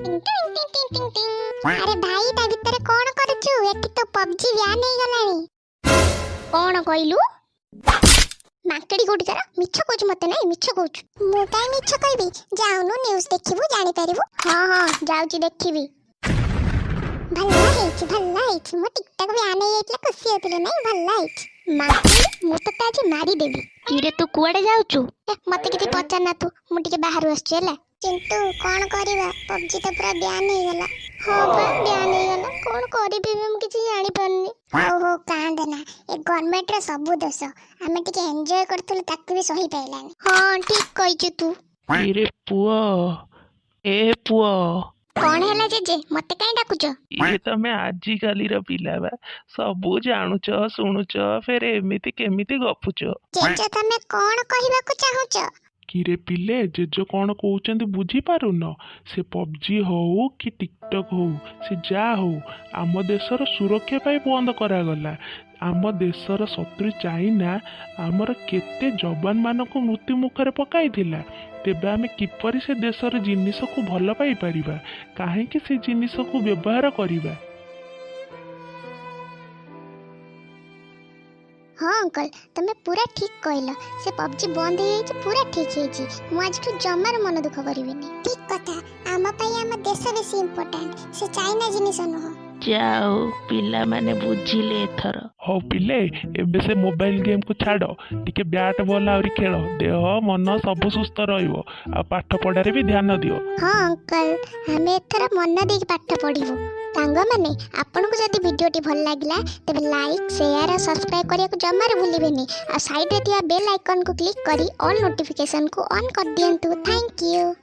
ଟିଂ ଟିଂ ଟିଂ ଟିଂ ଟିଂ ଟିଂ। ଆରେ ଭାଇ, ତା ଭିତରେ କଣ କରୁଛୁ? ଏଠି ତ ପବଜି ବ୍ୟାନ୍ ହେଇଗଲାଣି। କଣ କହିଲୁ? ମାଙ୍କଡି କୋଉଠି ତାର? ମିଛ କହୁଛୁ ମତେ, ନାଇଁ? ମିଛ କହୁଛୁ। ମୁଁ କାଇଁ ମିଛ କହିବି? ଯାଉନୁ, ନ୍ୟୁଜ ଦେଖିବୁ, ଜାଣିପାରିବୁ। ହଁ ହଁ, ଯାଉଛି, ଦେଖିବି। ଭଲ ହେଇଛି, ଭଲ ହେଇଛି। ମୋ ଟିକଟକ୍ ବ୍ୟାନ୍ ହେଇଯାଇଥିଲା, ଖୁସି ହଉଥିଲେ ନାଇଁ? ଭଲ ହେଇଛି। ମାଙ୍କଡି, ମୁଁ ତତେ ଆଜି ମାରିଦେବି। କିରେ, ତୁ କୁଆଡେ ଯାଉଛୁ? ଏ, ମତେ କିଛି ପଚାରନା ତୁ। ମୁଁ ଟିକେ ବାହାରୁ ଆସୁଛି, ହେଲା? କିନ୍ତୁ କଣ କରିବା? ପବଜି ତ ପୁରା ବ୍ୟାନ୍ ହେଇଗଲା। ହଁ ପା, ବ୍ୟାନ୍ ହେଇଗଲା। କଣ କରିବି ବି ମୁଁ କିଛି ଜାଣିପାରୁନି। ହଉ ହଉ, କାନ୍ଦେ ନା। ଏ ଗଭର୍ଣ୍ଣମେଣ୍ଟର ସବୁ ଦୋଷ। ଆମେ ଟିକେ ଏନ୍ଜୟ କରୁଥିଲୁ, ତାକୁ ବି ସହି ପାଇଲାନି। ହଁ, ଠିକ କହିଛୁ ତୁ। କିରେ ପୁଅ, ଏ ପୁଅ। କଣ ହେଲା ଜେଜେ? ମତେ କାଇଁ ଡାକୁଛ? ଇଏ ତମେ ଆଜିକାଲିର ପିଲା ବା, ସବୁ ଜାଣୁଛ ଶୁଣୁଛ, ଫେରେ ଏମିତି କେମିତି ଗପୁଛ? ଜେଜେ, ତମେ କଣ କହିବାକୁ ଚାହୁଁଛ? କିରେ ପିଲେ, ଜେଜ କଣ କହୁଛନ୍ତି ବୁଝିପାରୁନ? ସେ ପବଜି ହଉ କି ଟିକଟକ୍ ହଉ, ସେ ଯାହା ହଉ, ଆମ ଦେଶର ସୁରକ୍ଷା ପାଇଁ ବନ୍ଦ କରାଗଲା। ଆମ ଦେଶର ଶତ୍ରୁ ଚାଇନା ଆମର କେତେ ଯବାନମାନଙ୍କୁ ମୃତ୍ୟୁ ମୁଖରେ ପକାଇଥିଲା। ତେବେ ଆମେ କିପରି ସେ ଦେଶର ଜିନିଷକୁ ଭଲ ପାଇପାରିବା? କାହିଁକି ସେ ଜିନିଷକୁ ବ୍ୟବହାର କରିବା? ହଁ ଅଙ୍କଲ, ତମେ ପୁରା ଠିକ କହିଲ। ସେ ପବଜି ବନ୍ଦ ହେଇଯାଇଛି, ପୁରା ଠିକ ହେଇଛି। ମୁଁ ଆଜିଠୁ ଜମାରୁ ମନ ଦୁଃଖ କରିବିନି। ଠିକ କଥା। ଆମ ପାଇଁ ଆମ ଦେଶ ବେଶୀ ଇମ୍ପୋର୍ଟାଣ୍ଟ, ସେ ଚାଇନା ଜିନିଷ ନୁହଁ। ଯାଉ, ପିଲାମାନେ ବୁଝିଲେ ଏଥର। ହଉ ପିଲେ, ଏବେ ସେ ମୋବାଇଲ ଗେମ୍କୁ ଛାଡ଼, ଟିକେ ବ୍ୟାଟ୍ ବଲ୍ ଆହୁରି ଖେଳ। ଦେହ ମନ ସବୁ ସୁସ୍ଥ ରହିବ। ଆଉ ପାଠ ପଢ଼ାରେ ବି ଧ୍ୟାନ ଦିଅ। ହଁ ଅଙ୍କଲ, ଆମେ ଏଥର ମନ ଦେଇକି ପାଠ ପଢ଼ିବୁ। ସାଙ୍ଗମାନେ, ଆପଣଙ୍କୁ ଯଦି ଭିଡ଼ିଓଟି ଭଲ ଲାଗିଲା, ତେବେ ଲାଇକ୍, ସେୟାର ଆଉ ସବସ୍କ୍ରାଇବ୍ କରିବାକୁ ଜମାରୁ ଭୁଲିବେନି। ଆଉ ସାଇଡ଼୍ରେ ଥିବା ବେଲ୍ ଆଇକନ୍କୁ କ୍ଲିକ୍ କରି ଅଲ୍ ନୋଟିଫିକେସନ୍କୁ ଅନ୍ କରିଦିଅନ୍ତୁ। Thank you.